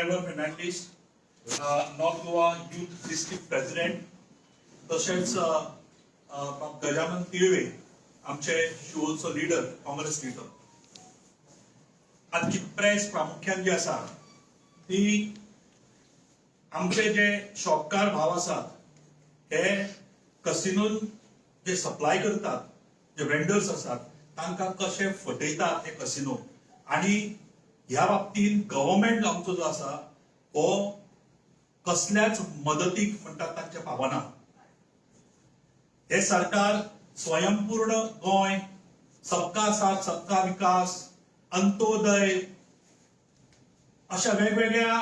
Trevor Fernandes, North Goa youth district president, तशेंच बाब गजानन तिळवे, आमचे शिवोलचो लिडर, काँग्रेस लिडर. आजची प्रेस प्रामुख्यान जी आसा ती आमचे जे शॉपकार भाव आसात, हे कसिनोन जे सप्लाय करतात, जे वेंडर्स आसात, तांकां कशे फटयतात हे कसिनो आणि ह्या बाबतींत गव्हर्मेंट आमचो जो आसा हो कसल्याच मदतीक म्हणटात तांच्या पावना. हे सरकार स्वयंपूर्ण गोंय, सबका साथ सबका विकास, अंत्योदय अशा वेगवेगळ्या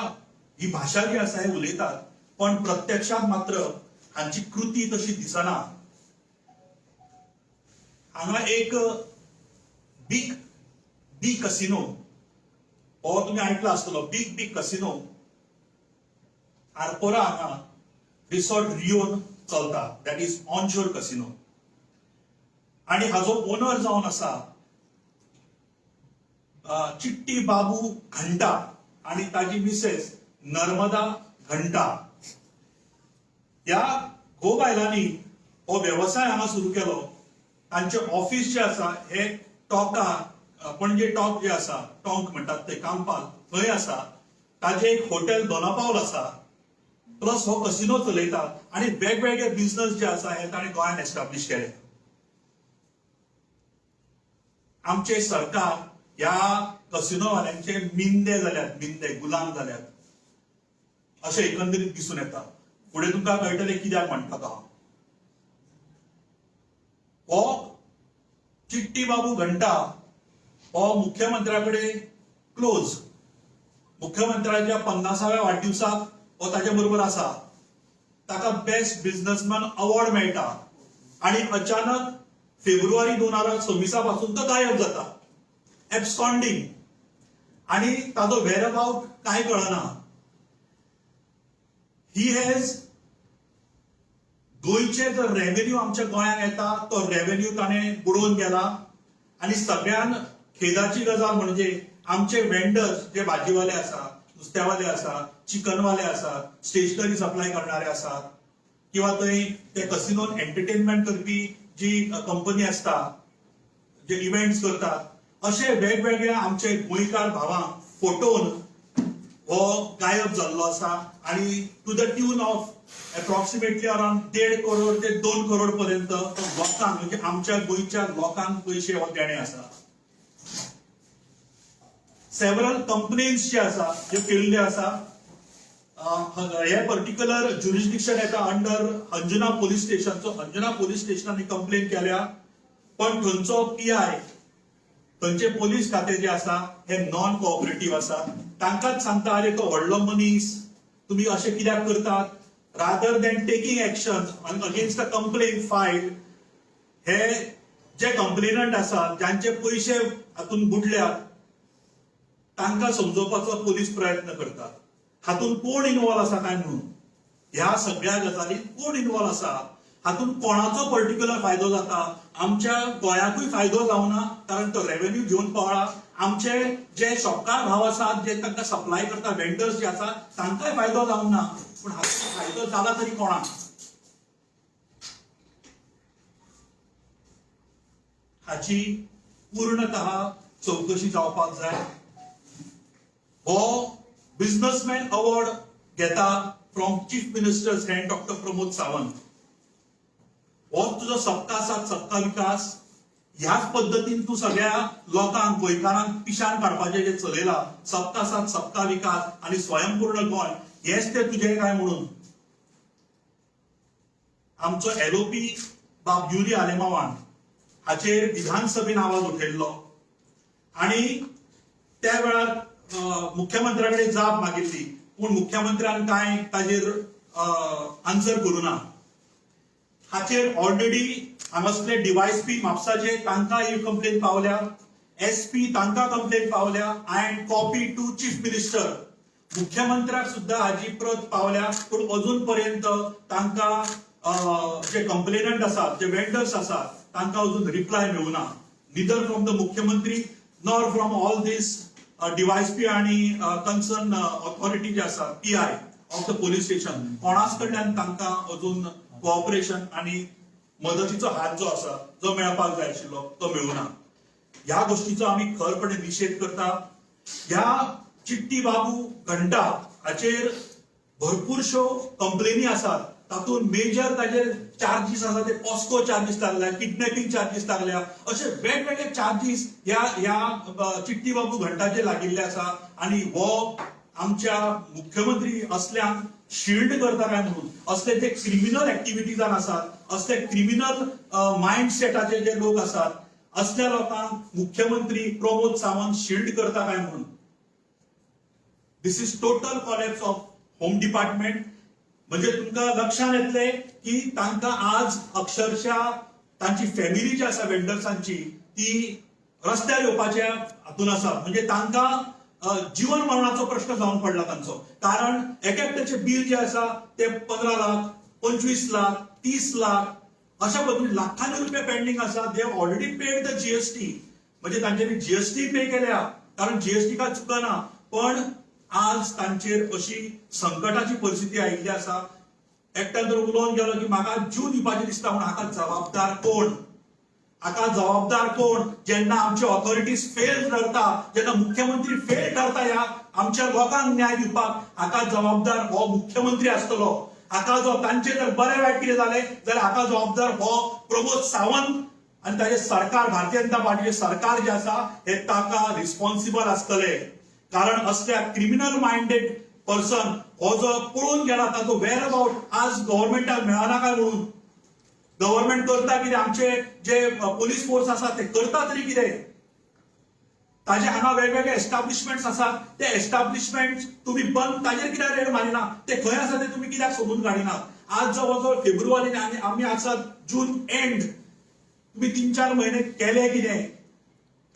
ही भाशा जी आसा हे उलयतात, पण प्रत्यक्षात मात्र हांची कृती तशी दिसना. हांगा एक बिग बी कसिनो हो तुमी आयकला आसतलो. बिग बी कसिनो आरपोरा हांगा रिसॉर्ट रियोन चलता, that is onshore casino. आणि हाजो ओनर जावन आसा चिट्टी बाबू घंटा आणि ताजी मिसेस नर्मदा घंटा. ह्या घोव बायलांनी हो वेवसाय हांगा सुरू केलो. तांचे ऑफिस जे आसा हे टोंका, पणजे टॉक जे आसा, टोंक म्हणटात ते, कांपाल थंय आसा. ताजे एक हॉटेल दोनापावल आसा, प्लस हो कसिनो चलयता आणि वेगवेगळे बिझनस जे आसा हे ताणें गोंयांत एस्टाब्लीश केले. आमचे सरकार ह्या कसिनोवाल्यांचे मिंदे जाल्यात, मिंदे गुलाम जाल्यात अशें एकंदरीत दिसून येता. फुडें तुमकां कळटलें कित्याक म्हणटा तो हांव. हो चिट्टी बाबू घंटा हो मुख्यमंत्र्या कडेन क्लोज, मुख्यमंत्र्याच्या 50व्या वाडदिवसाक हो ताच्या बरोबर आसा. ताका बेस्ट बिझनसमॅन अवॉर्ड मेळटा आणि अचानक फेब्रुवारी 2026 पासून तो गायब जाता, एबस्कॉन्डिंग, आणि ताजो वेर अबाउट कांय कळना. He has गोंयचे जो रेव्हेन्यू आमच्या गोंयांत येता तो रेव्हेन्यू ताणें बुडोवन गेला. आणि सगळ्यान खेदाची गजाल म्हणजे आमचे वेंडर्स जे भाजीवाले आसा, नुस्त्यावाले आसा, चिकनवाले आसा, स्टेशनरी सप्लाय करणारे आसात किंवा थंय ते कसिनोन एंटरटेनमेंट करपी जी कंपनी आसता, जे इव्हेंट्स करतात, अशे वेगवेगळ्या आमचे गोंयकार भावांक फटोवन हो गायब जाल्लो आसा. आणि to the tune of approximately around 1.5 crore ते 2 करोड पर्यंत तो लोकांक, म्हणजे आमच्या गोंयच्या लोकांक पयशे हो देणे आसा. सेव्हरल कंप्लेन्स जे आसा जे केल्ले आसा, हे पर्टिक्युलर ज्युरिस्डिक्शन येता अंडर अंजुना पोलीस स्टेशनचो. अंजुना पोलीस स्टेशनान कंप्लेन केल्या, पण थंयचो पीआय, थंयचे पोलीस खाते जे आसा हे नॉन कोऑपरेटीव आसा. तांकांच सांगता, अरे तो व्हडलो मनीस, तुमी अशें कित्याक करतात? Rather than taking action against the complaint filed, हे जे कंप्लेनंट आसा, जांचे पयशे हातून बुडल्यात, तांकां समजोवपाचो पोलीस प्रयत्न करतात. हातून कोण इन्वॉल्व आसा काय म्हणून, ह्या सगळ्या गजालीत कोण इन्वॉल्व आसा, हातून कोणाचो पर्टिक्युलर फायदो जाता? आमच्या गोंयाकूय फायदो जावना, कारण तो रेव्हेन्यू घेवन पावला. आमचे जे शॉपकार भाव आसात, जे तांकां सप्लाय करता, वेंडर्स जे आसा, तांकांय फायदो जावना. पूण हातून फायदो जाला तरी कोणाक? हाची पूर्णतः चवकशी जावपाक जाय. हो बिझनसमॅन अवॉर्ड घेता from chief minister's hand doctor Pramod Sawant. हो तुजो सबका साथ सबका विकास, ह्याच पद्दतीन तूं सगळ्या लोकांक, गोंयकारांक पिशान काडपाचें जें चलयला, सबका साथ सबका विकास आनी स्वयंपूर्ण गोंय हेच ते तुजें काय म्हणून. आमचो एलओपी बाब युरी आलेमावान हाचेर विधानसभेन आवाज उठयल्लो आणि त्या वेळार मुख्यमंत्र्या कडेन जाप मागिल्ली, पूण मुख्यमंत्र्यान कांय ताजेर आन्सर करूं ना. हाचेर ऑलरेडी हांगासले डीवायएसपी म्हापसाचे तांकां ही कंप्लेन पावल्या, एसपी तांकां कंप्लेन पावल्या and copy to chief minister, मुख्यमंत्र्याक सुद्दां हाजी प्रत पावल्या, पूण अजून पर्यंत तांकां जे कंप्लेनंट आसात, जे वेंडर्स आसात, तांकां अजून रिप्लाय मेळूना, neither from the मुख्यमंत्री nor from all these DySP आणि कन्सर्न ऑथॉरिटी जे आसा, PI of the police station, कोणाच कडल्यान तांकां अजून कोऑपरेशन आणि मदतीचो हात जो आसा, जो मेळपाक जाय आशिल्लो, तो मेळूना. ह्या गोष्टीचो आमी खरपणे निशेध करता. ह्या चिट्टी बाबू घंटा हाचेर भरपूरश्यो कंप्लेनी आसात. तातूंत मेजर ताजेर चार्जीस आसा ते पॉस्को चार्जीस लागल्या, किडनॅपिंग चार्जीस लागल्या, अशे वेगवेगळे चार्जीस ह्या ह्या चिट्टी बाबू घंटाचेर लागिल्ले आसा. आणि हो आमच्या मुख्यमंत्री असल्यांक शिल्ड करता काय म्हणून, असले जे क्रिमिनल ऍक्टिव्हिटीजान आसात, असले क्रिमिनल मायंड सेटाचे जे लोक आसात, असल्या लोकांक मुख्यमंत्री प्रमोद सावंत शिल्ड करता काय म्हणून. This is total collapse of home department. म्हणजे तुमकां लक्षात येतलें की तांकां आज अक्षरशः तांची फॅमिली जी आसा वेंडर्सांची, ती रस्त्यार येवपाच्या हातून आसा. म्हणजे तांकां जीवन मरणाचो प्रश्न जावन पडला तांचो, कारण एक एकट्याचे बील जे आसा ते 15 लाख, 25 लाख, 30 लाख अशा पद्दतीन लाखांनी रुपया पेंडींग आसा. They already paid the GST. म्हणजे तांच्यांनी जीएसटी पे केल्या, कारण जीएसटी काय चुकना, पण आज तांचेर अशी संकटाची परिस्थिती आयिल्ली आसा. एकट्यान तर उलोवन गेलो की म्हाका जीव दिवपाचें दिसता म्हणून. हाका जबाबदार कोण? हाका जबाबदार कोण? जेन्ना आमचे ऑथॉरिटीज फेल ठरता, जेन्ना मुख्यमंत्री फेल ठरता ह्या आमच्या लोकांक न्याय दिवपाक, हाका जबाबदार हो मुख्यमंत्री आसतलो. हाका जो तांचे जर बरें वायट कितें जालें जाल्यार हाका जबाबदार हो प्रमोद सावंत आनी ताजें सरकार, भारतीय जनता पार्टीचें सरकार जे आसा, हे ताका रिस्पॉन्सिबल आसतले. कारण असल्या क्रिमिनल मायंडेड पर्सन हो जो पळून गेला, ताचो वेर अबाउट आज गव्हर्मेंटाक मेळना काय म्हणून. गव्हर्मेंट करता कितें? आमचे जे पोलीस फोर्स आसा ते करता तरी कितें? ताजे हांगा वेगवेगळे एस्टाब्लिशमेंट्स आसात, ते एस्टाब्लिशमेंट तुम्ही बंद, ताजेर कित्याक रेड मारिना? ते खंय आसा ते तुम्ही कित्याक सोदून काडिनात? आज जवळ जवळ फेब्रुवारी आनी आमी आसात जून एंड. तुम्ही 3-4 म्हयने केले कितें?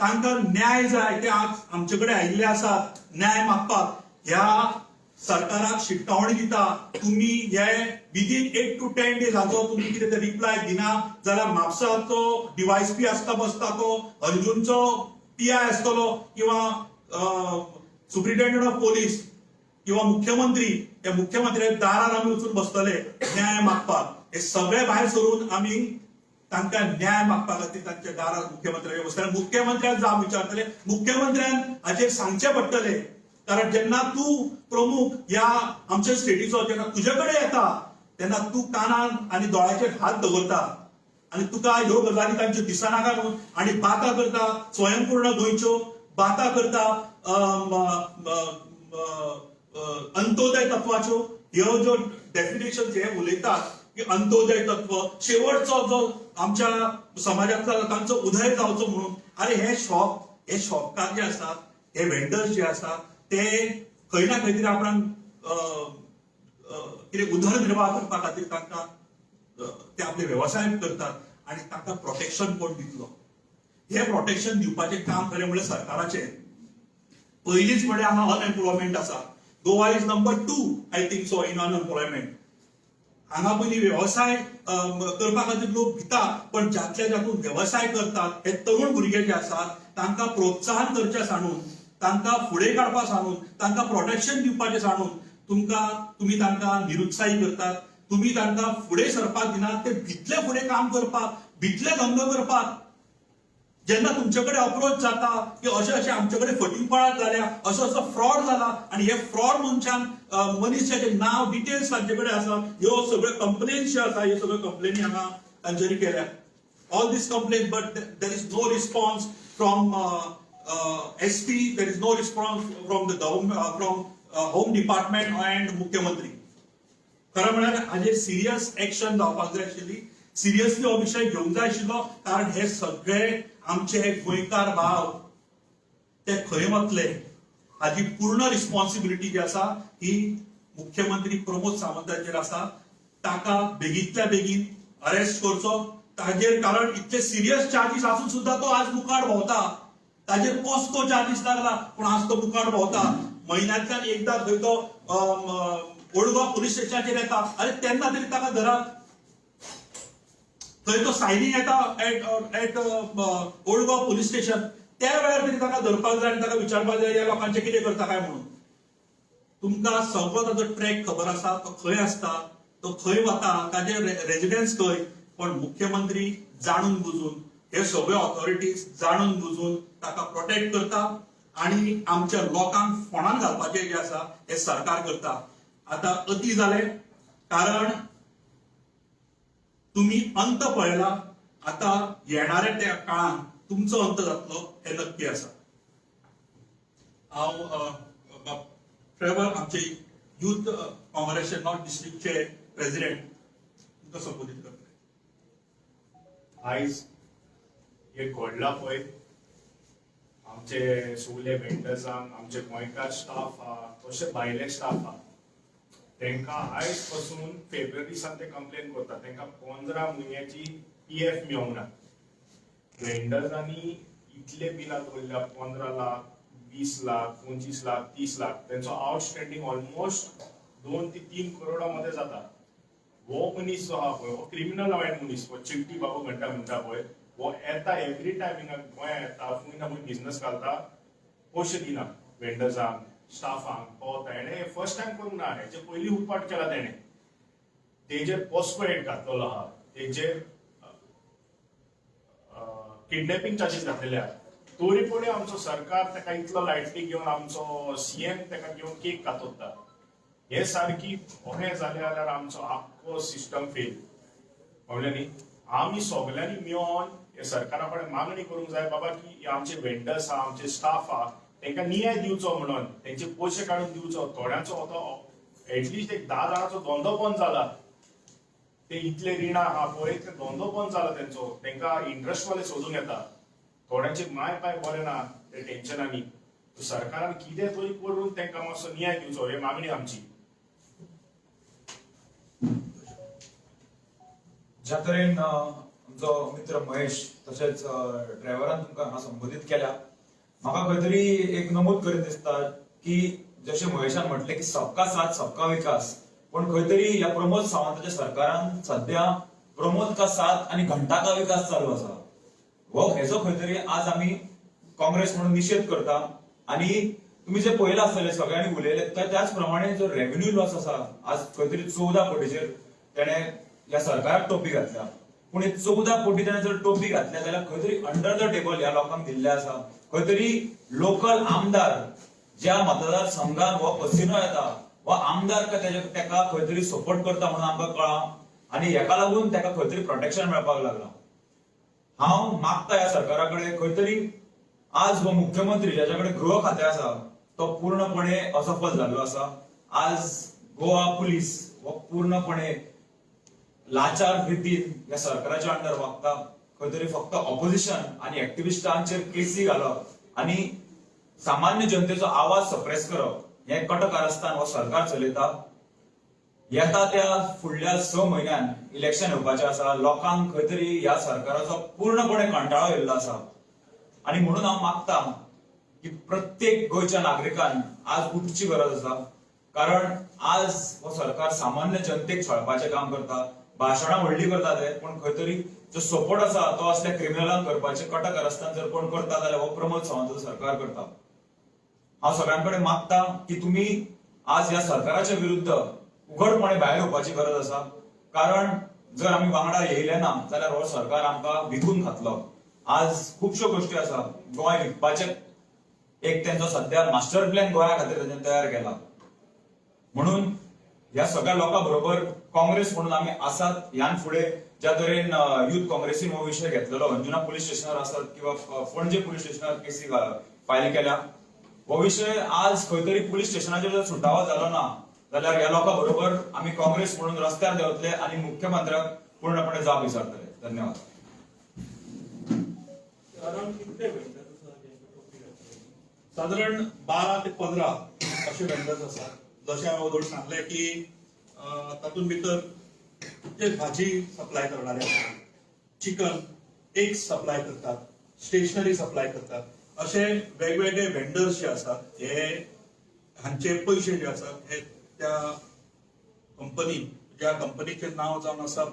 तांकां न्याय जाय. ते आज आमचे कडेन आयिल्ले आसात न्याय मागपाक. ह्या सरकाराक शिटकावणी दिता, तुम्ही हे विदीन 8 टू 10 डेज हाचो तुम्ही कितें ते रिप्लाय दिना जाल्यार म्हापसाचो डीवायएसपी आसता बसता तो अंजूनचो पीआय आसतलो किंवा सुप्रिटेंडंट ऑफ पोलीस किंवा मुख्यमंत्री, त्या मुख्यमंत्र्याच्या दारार आमी वचून बसतले न्याय मागपाक. हे सगळे भायर सरून आमी तांकां न्याय मागपा खातीर तांच्या दारार मुख्यमंत्र्याच्या बसतले. मुख्यमंत्र्याक जाब विचारतले. मुख्यमंत्र्यान हाचेर सांगचें पडटलें, कारण जेन्ना तूं प्रमुख ह्या आमच्या स्टेटीचो, जेन्ना तुजे कडेन येता तेन्ना तूं कानान आनी दोळ्याचेर हात दवरता आनी तुका ह्यो गजाली तांच्यो दिसना काय म्हणून. आनी बाता करता स्वयंपूर्ण गोंयच्यो, बाता करता अंत्योदय तत्वाच्यो. ह्यो ज्यो डेफिनेशन हे उलयतात की अंत्योदय तत्व, शेवटचो जो आमच्या समाजांतलो तांचो उदय जावचो म्हणून. अरे, हे शॉप, हे शॉपकार जे आसात, हे वेंडर्स जे आसात, ते खंय ना खंय तरी आपणाक कितें उदरनिर्वाह करपा खातीर तांकां ते आपले वेवसाय करतात आणि तांकां प्रोटेक्शन कोण दितलो? हे प्रोटेक्शन दिवपाचें काम खरें म्हणल्यार सरकाराचें. पयलींच म्हळ्यार हांगा अनएम्प्लॉयमेंट आसा. Goa is number two, I think so, in unemployment. हांगा पयलीं वेवसाय करपा खातीर लोक भिता, पण जातल्या जातून वेवसाय करतात हे तरुण भुरगे जे आसात, तांकां प्रोत्साहन करचें सांडून, तांकां फुडें काडपा सांडून, तांकां प्रोटेक्शन दिवपाचें सांडून, तुमकां तुमी तांकां निरुत्साही करतात. तुमी तांकां फुडें सरपाक दिनात. ते भितले फुडें काम करपाक, भितले धंदो करपाक. जेन्ना तुमचे कडेन अप्रोच जाता की अशें अशें आमचे कडेन फटींगपणां जाल्या, असो असो फ्रॉड जाला आनी हे फ्रॉड मनशान मनीसाचें नांव, डिटेल्स तांचे कडेन आसा, ह्यो सगळ्यो कंप्लेन्स ज्यो आसा, ह्यो सगळ्यो कंप्लेनी हांगा तांच्यांनी केल्या. All this complain, but there is no response from SP, there is no response from the government, from home department and मुख्यमंत्री. खरं म्हळ्यार हाजेर सिरियस एक्शन जावपाक जाय आशिल्ली. सिरियसली हो विशय घेवंक जाय आशिल्लो, कारण हे सगळे आमचे गोंयकार भाव ते खंय वतले? हाजी पूर्ण रिस्पॉन्सिबिलिटी जी आसा ही मुख्यमंत्री प्रमोद सावंताचेर आसा. ताका बेगींतल्या बेगीन अरेस्ट करचो ताजेर, कारण इतले सिरियस चार्जीस आसून सुद्धा तो आज मुखार भोंवता. ताजेर पॉस्को चार्जीस लागला, पूण आज तो मुखार भोंवता. म्हयन्यांतल्यान एकदां खंय तो ओल्ड गोवा पुलीस स्टेशनाचेर येता. अरे, तेन्ना तरी ताका धरात. थंय तो सायनींग येता at Old Goa police station. त्या वेळार तरी ताका धरपाक जाय आनी ताका विचारपाक जाय, ह्या लोकांचें कितें करता काय म्हणून. तुमकां सगळो ताजो ट्रॅक खबर आसा, तो खंय आसता, तो खंय वता, ताजे रेजिडन्स खंय. पण मुख्यमंत्री जाणून बुजून, हे सगळे ऑथॉरिटीज जाणून बुजून ताका प्रोटेक्ट करता आणि आमच्या लोकांक फोंडान घालपाचें जें आसा हें सरकार करता. आतां अती जालें, कारण तुमी अंत पळयला. आतां येणाऱ्या त्या काळान तुमचो अंत जातलो हें नक्की आसा. हांव ट्रेवर, आमचे युथ काँग्रेसचे नॉर्थ डिस्ट्रिक्टचे प्रेसिडेंट, तुमकां संबोधीत करतले. आयज हे घडला पळय, आमचे सगळे वेंडर्सांक, आमचे गोंयकार स्टाफ आहा, तशे भायले स्टाफ आहा, तांकां आयज पासून फेब्रुवारी दिसान ते कंप्लेन करता, तांकां 15 म्हयन्याची पीएफ मेळूंक ना. वेंडर्सांनी इतले बिलां दवरल्या, 15 लाख, 20 लाख, 25 लाख, 30 लाख. तेंचो आउटस्टँडींग ऑलमोस्ट 2 ते 3 करोडा मध्ये जाता. हो मनीस जो आहा पळय, हो क्रिमिनल मायंड मनीस, हो चिट्टी बाबू घंटा म्हणटा पळय, हो येता एवरी टायम हिंगा गोंया येता, खंय ना खंय बिझनस घालता, पयशे दिना वेंडर्सांक, स्टाफांक पावता. हेणे फर्स्ट टायम करूंक ना, हेचे पयलीं उपाट केला तेणे. तेजेर पॉस्को एक्ट घातलेलो आहा, तेजेर किडनॅपिंग चार्जीस घातलेले आहा. तरी पूण आमचो सरकार ताका इतलो लायटली घेवन, आमचो सीएम ताका घेवन केक कातोता. हे सारकी अहें जालें जाल्यार आमचो आख्खो सिस्टम फेल. कळ्ळें न्ही? आमी सगल्यांनी मेळोन हे सरकारा कडेन मागणी करूंक जाय बाबा की हे आमचे वेंडर्स आहा, आमचे स्टाफ आहा, तांकां न्याय दिवचो म्हणून, तेंचे पयशे काडून दिवचो. थोड्यांचो आतां एटलिस्ट एक 10 जाणांचो धंदो बंद जाला. ते इतले रिणां आहा पळय, ते धंदो बंद जाला तेंचो, तांकां इंट्रस्ट वाले सोदूंक येता. थोड्यांचे माय पाय बरे ना ते टेन्शनांनी. सरकारान कितें तरी करून तांकां मातसो न्याय दिवचो, हे मागणी आमची. ज्या तरेन आमचो मित्र महेश तशेंच ड्रायव्हरान तुमकां हांगा संबोधीत केल्या, म्हाका खंय तरी एक नमूद करीन दिसता की जशें महेशान म्हटलें की सबका साथ सबका विकास, पण खंय तरी ह्या प्रमोद सावंताच्या सरकारान सध्या प्रमोद का साथ आणि घंटा का विकास चालू आसा. हो हेजो खंय तरी आज आमी काँग्रेस म्हणून निशेध करता. आणि तुम्ही जे पळयलां आसतलें, सगळ्यांनी उलयले त्याच प्रमाणे जो रेव्हेन्यू लॉस आसा, आज खंय तरी 14 कोटीचेर तेणे ह्या सरकाराक टोपी घातल्या. पूण हे 14 कोटी तेणे जर टोपी घातल्या जाल्यार खंय तरी अंडर the table ह्या लोकांक दिल्ले आसा. खंय तरी लोकल आमदार, ज्या मतदारसंघान हो कसिनो येता, हो आमदार का तेका खंय तरी सपोर्ट करता म्हणून आमकां कळ्ळां आनी हेका लागून तेका खंय तरी प्रोटेक्शन मेळपाक लागलां. हांव मागता ह्या सरकारा कडेन, खंय तरी आज हो मुख्यमंत्री ज्याच्या कडेन गृह खातें आसा तो पूर्णपणे असफल जाल्लो आसा. आज गोवा पुलीस हो पूर्णपणे लाचार रितीन ह्या सरकाराच्या अंडर वागता. खंय तरी फक्त ऑपोजिशन आनी एक्टिविस्टांचेर केसी घालप आनी सामान्य जनतेचो आवाज सप्रेस करप हें कटकारस्थान हो सरकार चलयता. येता त्या फुडल्या 6 म्हयन्यान इलेक्शन येवपाचें आसा. लोकांक खंय तरी ह्या सरकाराचो पूर्णपणे कंटाळो येयल्लो आसा आनी म्हणून हांव मागता की प्रत्येक गोंयच्या नागरिकान आज उठची गरज आसा, कारण आज हो सरकार सामान्य जनतेक छळपाचें काम करता. भाशणां व्हडली करता ते, पूण खंय तरी जो सपोर्ट आसा तो असल्या क्रिमिनलांक करपाचे कटकारस्थान जर कोण करता जाल्यार हो प्रमोद सावंताचो सरकार करता. हांव सगळ्यां कडेन मागता की तुमी आज ह्या सरकाराच्या विरुद्ध उघडपणे भायर येवपाची गरज आसा, कारण जर आमी वांगडा येयले ना जाल्यार हो सरकार आमकां विकून खातलो. आज खुबश्यो गोश्टी आसा, गोंय विकपाचे एक तेंचो सध्या मास्टर प्लॅन गोंया खातीर तेंच्यानी तयार केला. म्हणून ह्या सगळ्या लोकां बरोबर काँग्रेस म्हणून आमी आसात. ह्यान फुडें ज्या तरेन युथ काँग्रेसीन हो विशय घेतलेलो, अंजुना पुलीस स्टेशनार आसात किंवा पणजे पुलीस स्टेशनार केसी फायल केल्या, हो विशय आज खंय तरी पुलीस स्टेशनाचेर जर सुटावो जालो ना जाल्यार ह्या लोकां बरोबर आमी काँग्रेस म्हणून रस्त्यार देंवतले आनी मुख्यमंत्र्याक पूर्णपणे जाप विचारतले. धन्यवाद. साधारण कितले वेंडर्स आसा जेंका टोपी घातली? साधारण 12 ते 15 अशे वेंडर्स आसात. जशें हांवें वोदोळ सांगलें की तातूंत भितर जे भाजी सप्लाय करणारे आसात, चिकन, एग्स सप्लाय करतात, स्टेशनरी सप्लाय करतात, अशे वेगवेगळे वेंडर्स जे आसात हे हांचे पयशे जे आसात हे त्या कंपनी, ज्या कंपनीचें नांव जावन आसा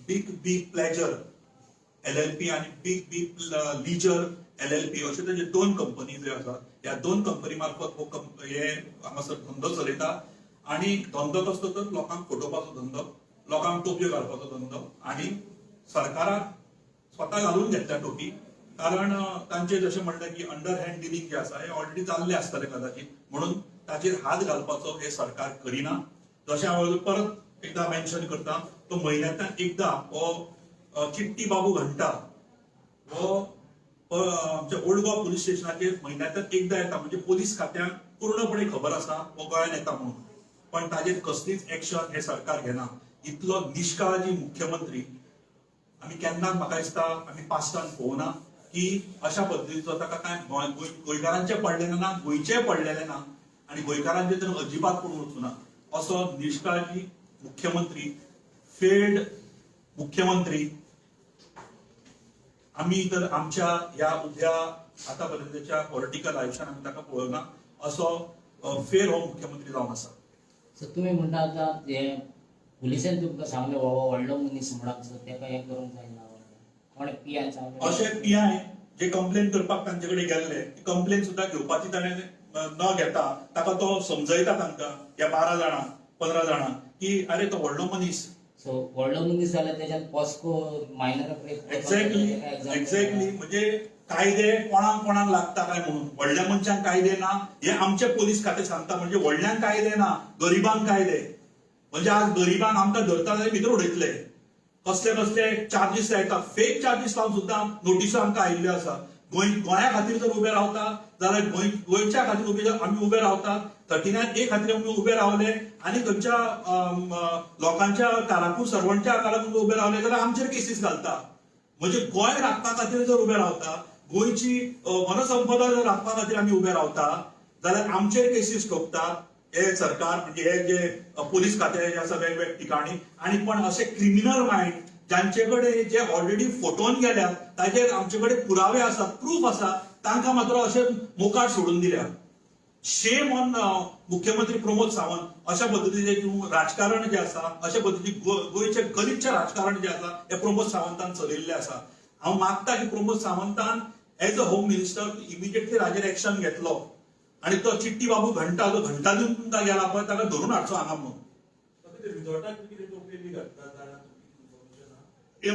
बीग बी प्लेजर एलएलपी आनी बीग बी लिजर LLP अश्यो तेजे दोन कंपनी ज्यो आसा, ह्या दोन कंपनी मार्फत हो हे हांगासर धंदो चलयता. आनी धंदो कसलो तर लोकांक फटोवपाचो धंदो, लोकांक टोपयो घालपाचो धंदो. आनी सरकाराक स्वता घालून घेतल्या टोपी, कारण तांचे जशें म्हणलें की अंडर हँड डिलींग जें आसा हें ऑलरेडी जाल्लें आसतलें कदाचित, म्हणून ताचेर हात घालपाचो हे सरकार करिना. जशें हांव परत एकदा मेन्शन करता, तो म्हयन्यांतल्यान एकदां हो चिट्टी बाबू घंटा हो आमच्या ओल्ड गोवा पुलीस स्टेशनाचेर म्हयन्यांतल्यान एकदां येता. म्हणजे पोलीस खात्यांक पूर्णपणे खबर आसा हो गोंयान येता म्हणून, पण ताजेर कसलीच एक्शन हे सरकार घेना. इतलो निश्काळजी मुख्यमंत्री आमी केन्नाच म्हाका दिसता आमी पास्टान पळोवना की अशा पद्दतीचो ताका कांय गोंयकारांचें पडलेलें ना, गोंयचें पडलेलें ना आनी गोंयकारांचें तर अजिबात पडून वचूना. असो निश्काळजी मुख्यमंत्री, फेल्ड मुख्यमंत्री आमी तर आमच्या ह्या उभ्या आतापर्यंतच्या पॉलिटिकल आयुश्यान आमी ताका पळोवना. असो फेल हो मुख्यमंत्री जावन आसा. सो तुमी म्हणटा आतां हे पुलिसान तुमकां सांगलें हो व्हडलो मनीस म्हणून, सो तेका हें करूंक जायना, कोणे पियान सांगलें? अशें पीआय जे कंप्लेन करपाक तांचे कडेन गेल्ले, ती कंप्लेन सुद्दां घेवपाची ताणें न घेता ताका तो समजयता तांकां ह्या 12 जाणांक 15 जाणांक की अरे तो व्हडलो मनीस. सो व्हडलो मनीस जाल्यार तेच्यान पॉस्को मायनराक रेप. एक्झॅक्टली एक्झॅक्टली म्हणजे कायदे कोणाक कोणाक लागता काय म्हणून व्हडल्या मनशांक कायदे ना हे आमचे पोलीस खाते सांगता. म्हणजे व्हडल्यांक कायदे ना, गरिबांक कायदे. म्हणजे आज गरिबांक आमकां धरता जाल्यार भितर उडयतले, कसले कसले चार्जीस लायता, फेक चार्जीस लावन सुद्दां नोटिसो आमकां आयिल्ल्यो आसा. गोंया खातीर जर उबे रावता जाल्यार गोंयच्या खातीर आमी उबे रावतात. 39A खातीर आमी उबे रावले आनी खंयच्या लोकांच्या कारापूर सर्वणच्या आकाराक उबे रावले जाल्यार आमचेर केसीस घालता. म्हणजे गोंय राखपा खातीर जर उबे रावता, गोंयची वनसंपदा जर राखपा खातीर आमी उबे रावता जाल्यार आमचेर केसीस ठोकतात हे सरकार, म्हणजे हे जे पोलीस खाते जे आसा वेगवेगळ्या ठिकाणी. आनी पण असे क्रिमिनल मायंड जांचे कडेन जे ऑलरेडी फोटोन गेल्यात, ताजेर आमचे कडेन पुरावे आसात, प्रूफ आसा, तांकां मात्र अशे मुखार सोडून दिल्या. शेम ऑन मुख्यमंत्री प्रमोद सावंत. अशा पद्दतीचे राजकारण जे आसा, अशा पद्दती गोंयचे गलिच्छ राजकारण जे आसा हे प्रमोद सावंतान चलयल्लें आसा. हांव मागता की प्रमोद सावंतान as a home minister immediately ताजेर एक्शन घेतलो आनी तो चिट्टी बाबू घंटा जो घंटा दिवन तुमकां गेला पळय ताका धरून हाडचो हांगा म्हणून.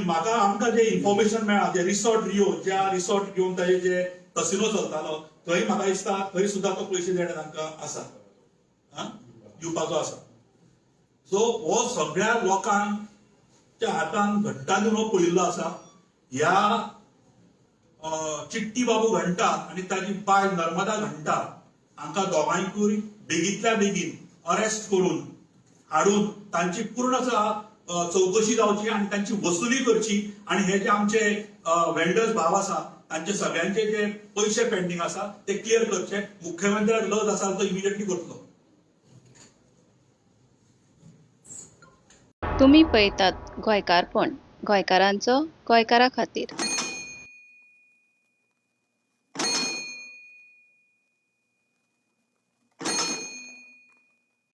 म्हाका आमकां जे इन्फॉर्मेशन मेळ्ळां, जे रिसॉर्ट रिओ, ज्या रिसॉर्ट घेवन ताजे जे कसिनो चलतालो थंय म्हाका दिसता थंय सुद्दां तो पयशे देणे तांकां आसा, दिवपाचो आसा. सो हो सगळ्या लोकांच्या हातान घंटा दिवन हो पळयल्लो आसा. ह्या चिट्टी बाबू घंटा आनी ताजी बायल नर्मदा घंटा हांकां दोगांयकूय बेगींतल्या बेगीन अरेस्ट करून हाडून तांची पूर्ण चवकशी जावची आनी तांची वसुली करची. आनी हे जे आमचे वेंडर्स भाव आसा तांचे सगळ्यांचे जे पयशे पेंडींग आसा ते क्लियर करचे. मुख्यमंत्र्याक लज आसा तो इमिडिएटली करतलो. तुमी पळयतात गोंयकारपण, गोंयकारांचो गोंयकारा खातीर.